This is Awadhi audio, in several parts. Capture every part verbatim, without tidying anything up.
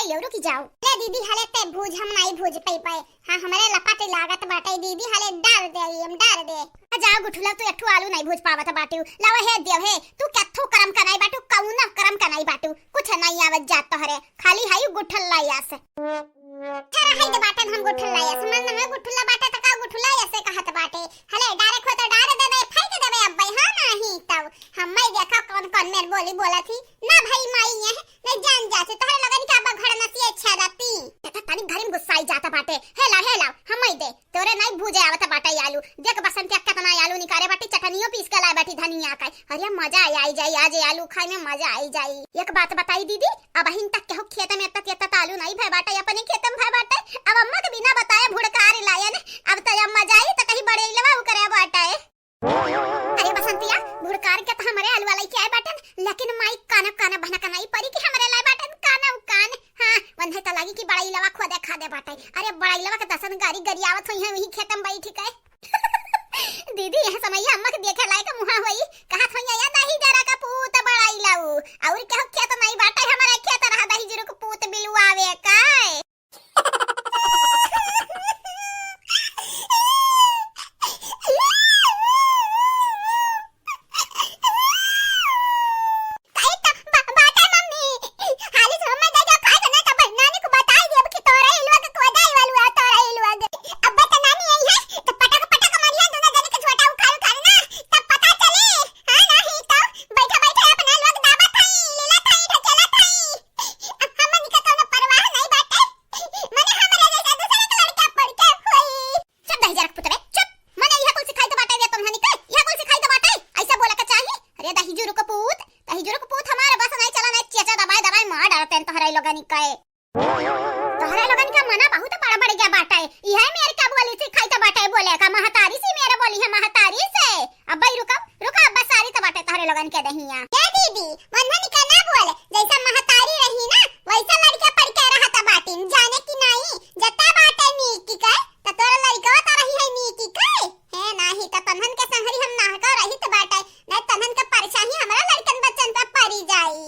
यो रुकि जाउ। ले दीदी, हले ते भूज, हम नाहीं भूज पइबे। हाँ, हमरे लपट लागत बाटे दीदी, हले डार दे, हम डार दे। आ जाउ गुठुला, तू एक ठो आलू नाहीं भूज पावत बाटिउ। लावा हे देव हे, तू केथू करम क नाहीं बाटिउ, कउनो करम क नाहीं बाटिउ, कुछ नाहीं आवत जात तोहरे, खाली हई गुठुला यास। अच्छा रहे दे बाटन हम गुठुला यास, मन में गुठुला बाटे त का गुठुला यासे कहत बाटे। हले डारे क हो त डार देबे, फेंक देबे अब्बे, हाँ नाहीं तउ। हम्मे देखा कउन कउन मेर बोली बोलत ही। ना भई माई, ये नहीं जान जात ही, तोहरे लोगन के अब घर नसिया छेदती। त तनी घरी में गुस्साई जात बाटे। हे ला, हे ला, हम्मे दे। तोरे नाहीं भूजे आवत बाटे आलू। देख बसंतिया केतना आलू निकारे बाटी, चटनियो पीस के लाए बाटी धनिया का। अरे मजा आई जाई, आज आलू खाए में मजा आई जाई। एक बात बताई दीदी, अबहिन तक केहू खेत में एत्ता एत्ता आलू नाहीं भए बाटे, अपने खेत में भए बाटे। अब अम्मा के बिना बताए भुड़कार लायन, अब त अम्मा जाई त कहीं बड़े इलवा उकरे बाटे। अरे बसंतिया, भुड़कार के त हमरे अलुआ लइके आए बाटन, लेकिन माई काना काना भनक नाहीं परी कि हमरे लाए बाटन काना उ कान। हाँ, वन्हे त लागी कि बड़ाई लवा खुदे खा दे बाटे। अरे बड़ाई लवा के दसन गारी गरियावत होइहैं वही खेतम बैठ के। दीदी, यह समइया अम्मा के देखे लायक मुहा होई, कहत होइहैं, "या दही जरा का पूत बड़ाई लाऊ, अउर केहू खेत नाहीं बाटे, हमरे खेत रहा दही जरू के पूत बिलुआवे का।" काहे त बा-, बाटे मम्मी? हाली से हमें दे दो, खाए के ना त नानी को बताई देब कि तोरे ही लोग को दाई वालू आ, तोरे ही लोग। अब त नानी आई है, त पटक पटक मारिया दोनों जने के छोटा उखाड़ उखाड़ ना, तब पता चले। हाँ, नाहीं तो बैठा बैठा अपना लोग दाबत हई, लीलत हई, ढकेलत हई। अब हमनी के कउनो परवाह नाहीं बाटे। मने हमरे जैसा दूसरे के लड़का पड़ के होई। चुप दहिजरा के पुतवे, चुप। मने इहे कुल सिखाई तो बाटे रे तोहनी के, इहे कुल सिखाई तो बाटे। ऐसे बोले के चाही। अरे दहिजुरु के पूत, दहिजुरु के पूत, हमारे बस नाहीं चला, नाहीं चेचा दबाए दबाए मार डालते हैं तोहरे लोगनी के। तोहरे लोगन के मना बहुत बड़ बढ़ गया बाटे। इहे मेर का बोली सिखाई तो बाटे बोले का, महतारी से मेर बोली है, महतारी से। अब्बे रुको, रुको, अब्बे सारी तो बाटे तोहरे लोगन के दहिया। ए दीदी, वन्हन के ना बोल, जैसा महतारी रही ना, वैसा लड़के पड़ के रहत बाटिन, जाने कि नाहीं, जता बाटे नीक के, त तोर लड़कवा त रही है नीक के। हे नाहीं, त तन्हन के संहरी हम नाहका रहित बाटे, नहीं तन्हन के परछाई हमरा लड़कन बच्चन पे पड़ी जाई।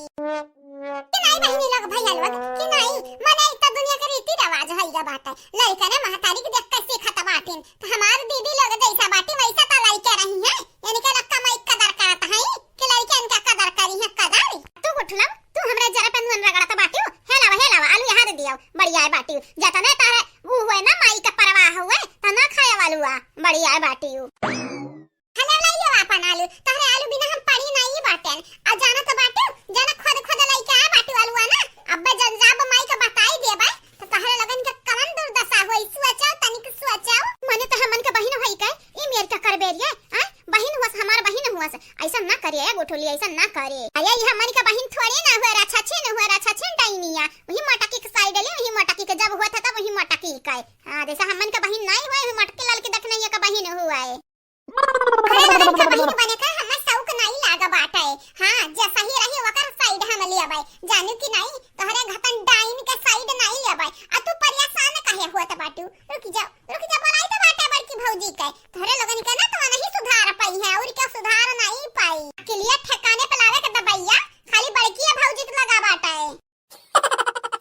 कि नाहीं बहिनी लोग, भैया लोग, कि नाहीं, मने इ त दुनिया के रीति रिवाज हइगा बाटे। लड़कने महतारी के देख के सीखत बाटिन। त हमार दीदी लोग जैसा बाटी वैसा त लड़के रही हैं। इनके लोग कमाई कदर करत हैं कि लड़के इनका कदर करी हैं, कदर। तू गुठलम, तू हमरा जरा पे नून रगड़त बाटियो। हे लावा, हे लावा, आलू यहाँ दे दियो। बढ़िया है बाटियो। जतने तारे ऊ हुए ना माई के परवाह हुए, त ना खाए वालू आ। बढ़िया है बाटियो। हले लाइयो आपन आलू, तहरे आलू बिना हम पड़ी नाई बाटेन। आ जाना तो बाटू, जाना खुद खुद लइके आ बाटू आलू आना। अब्बे जन जाब माई के बताई देबे, तो तहरे लगन के कवन दुर्दशा होई, सोचो, तनिक सोचो। मने तो हमन के बहिन होई के, ई मेर के करबेरिया, आ? बहिन हुअस, हमार बहिन हुअस। ऐसा ना करिए, ए गोठुली, ऐसा ना करे। अरे, ई हमन के बहिन थोड़ी ना हुए, राछाछी न हुए, राछाछी डाइनिया। वही मोटकी के साइड ले, वही मोटकी के जब हुआ था, तब वही मोटकी के। हाँ, जैसा हमन के बहिन नाई हुए, वही मोटकी ललकी देखने के बहिन हुआ है। अरे, बहिन बने का हमें शौक नाई लाग बाटे। हाँ, जे सही रही ओकर साइड हम लेबै। जानू कि नाई, तोहरे घतन डाइन के साइड नाई लेबै। आ तू परेशान काहे होत बाटू? रुक जा, रुक जा, बोलाई तो बाटे बड़की भौजी के। तोहरे लोगन के ना तो नहीं सुधार पाई है, और क्या सुधार नाई पाई। अकेलिया ठिकाने पे लावे के दबैया, खाली बड़की भौजी के लगा बाटे।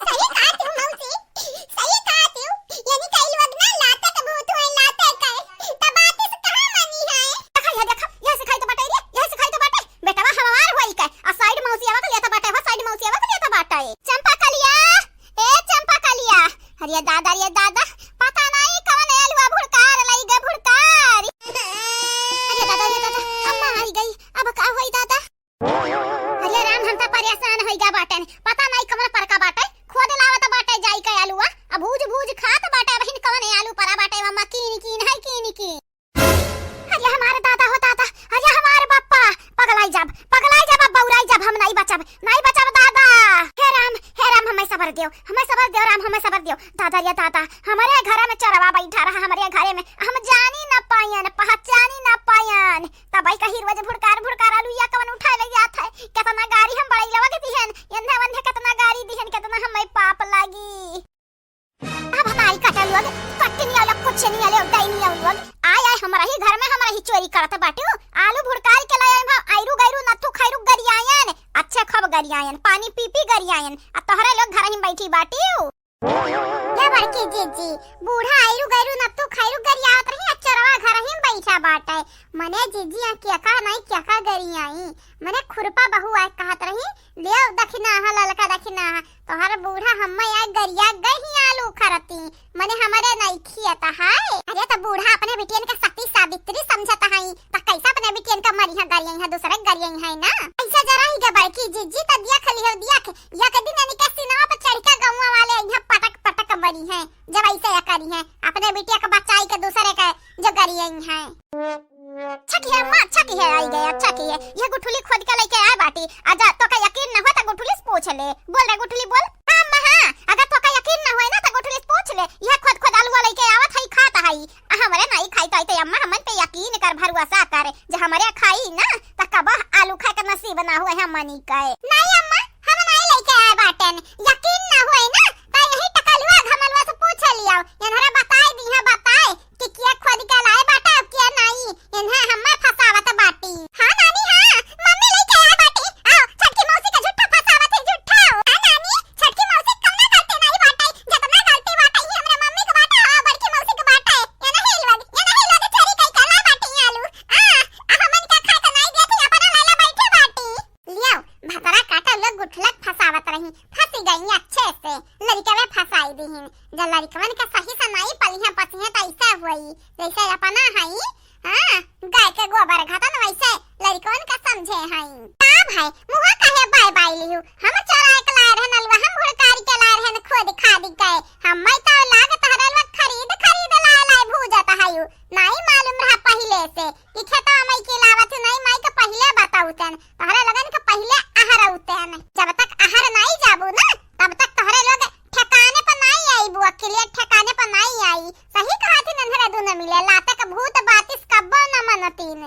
सही कहत हूँ मौसी, सही कहत हूँ। यानी कई लोग ना लाते के भूत हुए, लाते के। तब बात इस कहाँ मानी है? देखा, ये देखा, ये सिखाई तो बाटे रे, ये सिखाई तो बाटे। बेटवा हमार होई के, आ साइड मौसियावा के लेता बाटे, हो साइड मौसियावा के लेता बाटे। चंपा कलिया, ए चंपा कलिया। अरे दादा, रे दादा, पता नहीं कौन एलुआ भुड़कार लई गे भुड़कार। अरे दादा, रे दादा, अम्मा आई गई, अब का होई दादा? अरे राम, हम त परेशान होई गा बाटेन। पता नाई कमरा पर का बाटे, खोद लावत बाटे जाई के आलूआ। अब भूज भूज खात बाटे, बहिन कवन आलू परा बाटे, मम्मा कीन कीन है कीन कीन। अरे हमारे दादा हो दादा, अरे हमारे बापा, पगलाई जब, पगलाई जब, अब बौराई जब, हम नाई बचब, नाई बचब दादा। हे राम, हे राम, हमें सबर दियो, हमें सबर दियो राम, हमें सबर दियो। दादा रे दादा, हमारे घर में चोरवा बैठा रहा, हमारे घर में, हम जानी ना पायन, पहचानी ना पायन। तबई कही रोज भुड़कार भुड़कार आलू या कवन उठाए ले जात है। केतना गारी हम बड़ई लवा के दिहन, एन्हे वन्हे केतना गारी दिहन, केतना हमें पाप लागी। अब हमारी कटल लोग, कट्टी नहीं आलो, कुछ नहीं आलो, डाई नहीं आलो लोग। आय आय हमरा ही घर में हमरा ही चोरी करत बाटू। आलू भुड़कार के लाए हम आयरू गैरू नथु खैरू गरियायन। अच्छे खूब गरियायन, पानी पी पी गरियायन, आ तोहरे लोग घरहिं बैठी बाटिउ। या बड़की जिज्जी, बूढ़ा आइरु गइरु नत्थू खइरु गरियावत रही, आ चोरवा घरहिं बैठा बाटे। मने जिज्जी, आ केका नाई केका गरियाई, मने खुरपा बहू आए कहत रही, "लेव दखिनाहा, ललका दखिनाहा।" तोहर बूढ़ा हम्मे आए गरिया गई ही आलू खरती, मने हमरे नइखी अत है। अरे त बूढ़ा अपने बिटियन के सती सावित्री समझत हई, त कैसे अपने बिटियन के मरिहा गरियई है, दूसरे के गरियई है ना। ऐसे जरा ही के बड़की जिज्जी त देख लिहो, देख, एक दिन इनके सीनवा पे चढ़ के गौवा वाले अइहें पटक पटक मरिहें, जब ऐसे या करिहें, अपने बिटिया के बचाई के दूसरे के जो गरियई है। अच्छा किहे अम्मा, अच्छा किहे, आई गए, अच्छा किहे। यह गुठली खोद के लइके आए बाटी। आजा, तोका यकीन न हो त गुठली से पूछ ले। बोल रे गुठली, बोल। हाँ अम्मा, हाँ, अगर तोका यकीन न होए ना त गुठली से पूछ ले। यह खोद खोद आलू लइके आवत हई, खात हई। आ हमरे नाई खाई तो आई तो अम्मा हमन पे यकीन कर, भरोसा कर। जे हमरे खाई ना त कबो आलू खाए के नसीब ना हुए हमनी के। नाई अम्मा, हम नाई लइके आए बाटेन। यकीन न होए ना त यही टकलुआ घमलुआ से पूछ लियाओ। इन्हरे बताए दिहे, बताए कि किया खोद के लाए बाटे, किया नाई, इन्हें हम्मे फसावत बाटी। हाँ नानी, हाँ, मम्मी लइके आए बाटी। आओ, छोटकी मौसी के झूठा फसावत है, झूठा। हाँ नानी, छोटकी मौसी कौना गलती नाई बाटे, जतना गलती बाटे, ई हमरे मम्मी के बाटे, हाँ, बड़की मौसी के बाटे। ये नहीं लोग, ये नहीं लोग चोरी कई के ला बाटी आलू। आ, आ हमन का खाए त नाई देत ही, अपना लैला बैठे बाटी। लियाओ, भतरा काटा लोग गुठलक फसावत रही, फंसी गई अच्छे से, लड़िकवे फंसाई दीहिन। जब लड़िकवन के सही से नाई पलिहे पसिहे त ऐसे हुई, जैसे अपना हई, हाँ, गाय के गोबर घटन वैसे लड़िकवन के समझे हई। का भाई, मुँह काहे बाय बाय लिहू? हम चोराए के लाए रहन अलुआ, हम हुड़कारी के लाए रहन खोद खादी के। हम्मे तो लाग तहरे लोग खरीद खरीद लाए लाए भूजत हयू। नाई मालूम रहा पहिले से कि खेतवा मई के लावत हूँ, नाई माई के पहिले बताउतन। तोहरे लोगन के पहिले अहरउतन। जब तक अहर नाई जाबू ना, तब तक तोहरे लोग ठिकाने पर नाई आईबू, अकेले ठिकाने पर नाई आई। सही कहत ही नन्हरा दुनो मिले, लाते के भूत बातिस कब्बो न मनतीन।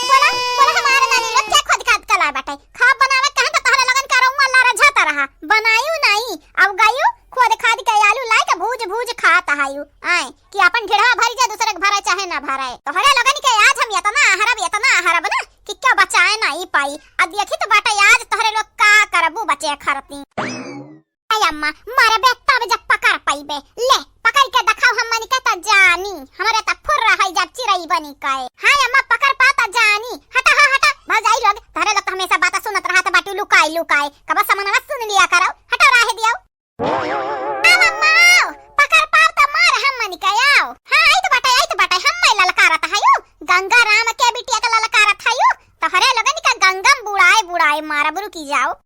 बोला, बोला हमारे नानी लोग क्या खोद खाद कला बाटे? खाब बनावे कहे तो तोहरे लोगन के रउआ लारा झाता रहा। बनायू नाई, अब गयू खोद खाद के आलू लाए के भूज भूज खात हयू। आए कि अपन ढिढ़वा भरी जाए, दूसरे के भराए चाहे ना भराए। तोहरे लोगन के आज हम इतना अहरब, इतना अहरब ना कि क्या बचाए नाई पाई। अब देखी तो बाटे आज तोहरे लोग का करबू बचे खरती। ए अम्मा, मरबे तब जब पकड़ पइबे। ले, पकड़ के देखाओ हमन के त जानी। हमरे त फुर्र है जब चिरई बनी कए। हाँ अम्मा, पकड़ पा त जानी। हटा, हाँ, हटा। भौजाई लोग, तोहरे लोग त हमेशा बात सुनत रहत बाटू लुकाई लुकाई। कबो समनवा सुन लिया करो। हटो, राहे दियो। आओ अम्मा, आओ। पकड़ पाओ त मार हमन के आओ। हाँ, आई त बाटे, आई त बाटे। हम मैं ललकारत हयू। गंगा राम के बिटिया के ललकारत हयू। तोहरे लोगन के गंगा में बुड़ाए बुड़ाए मारब, रुकी जाओ।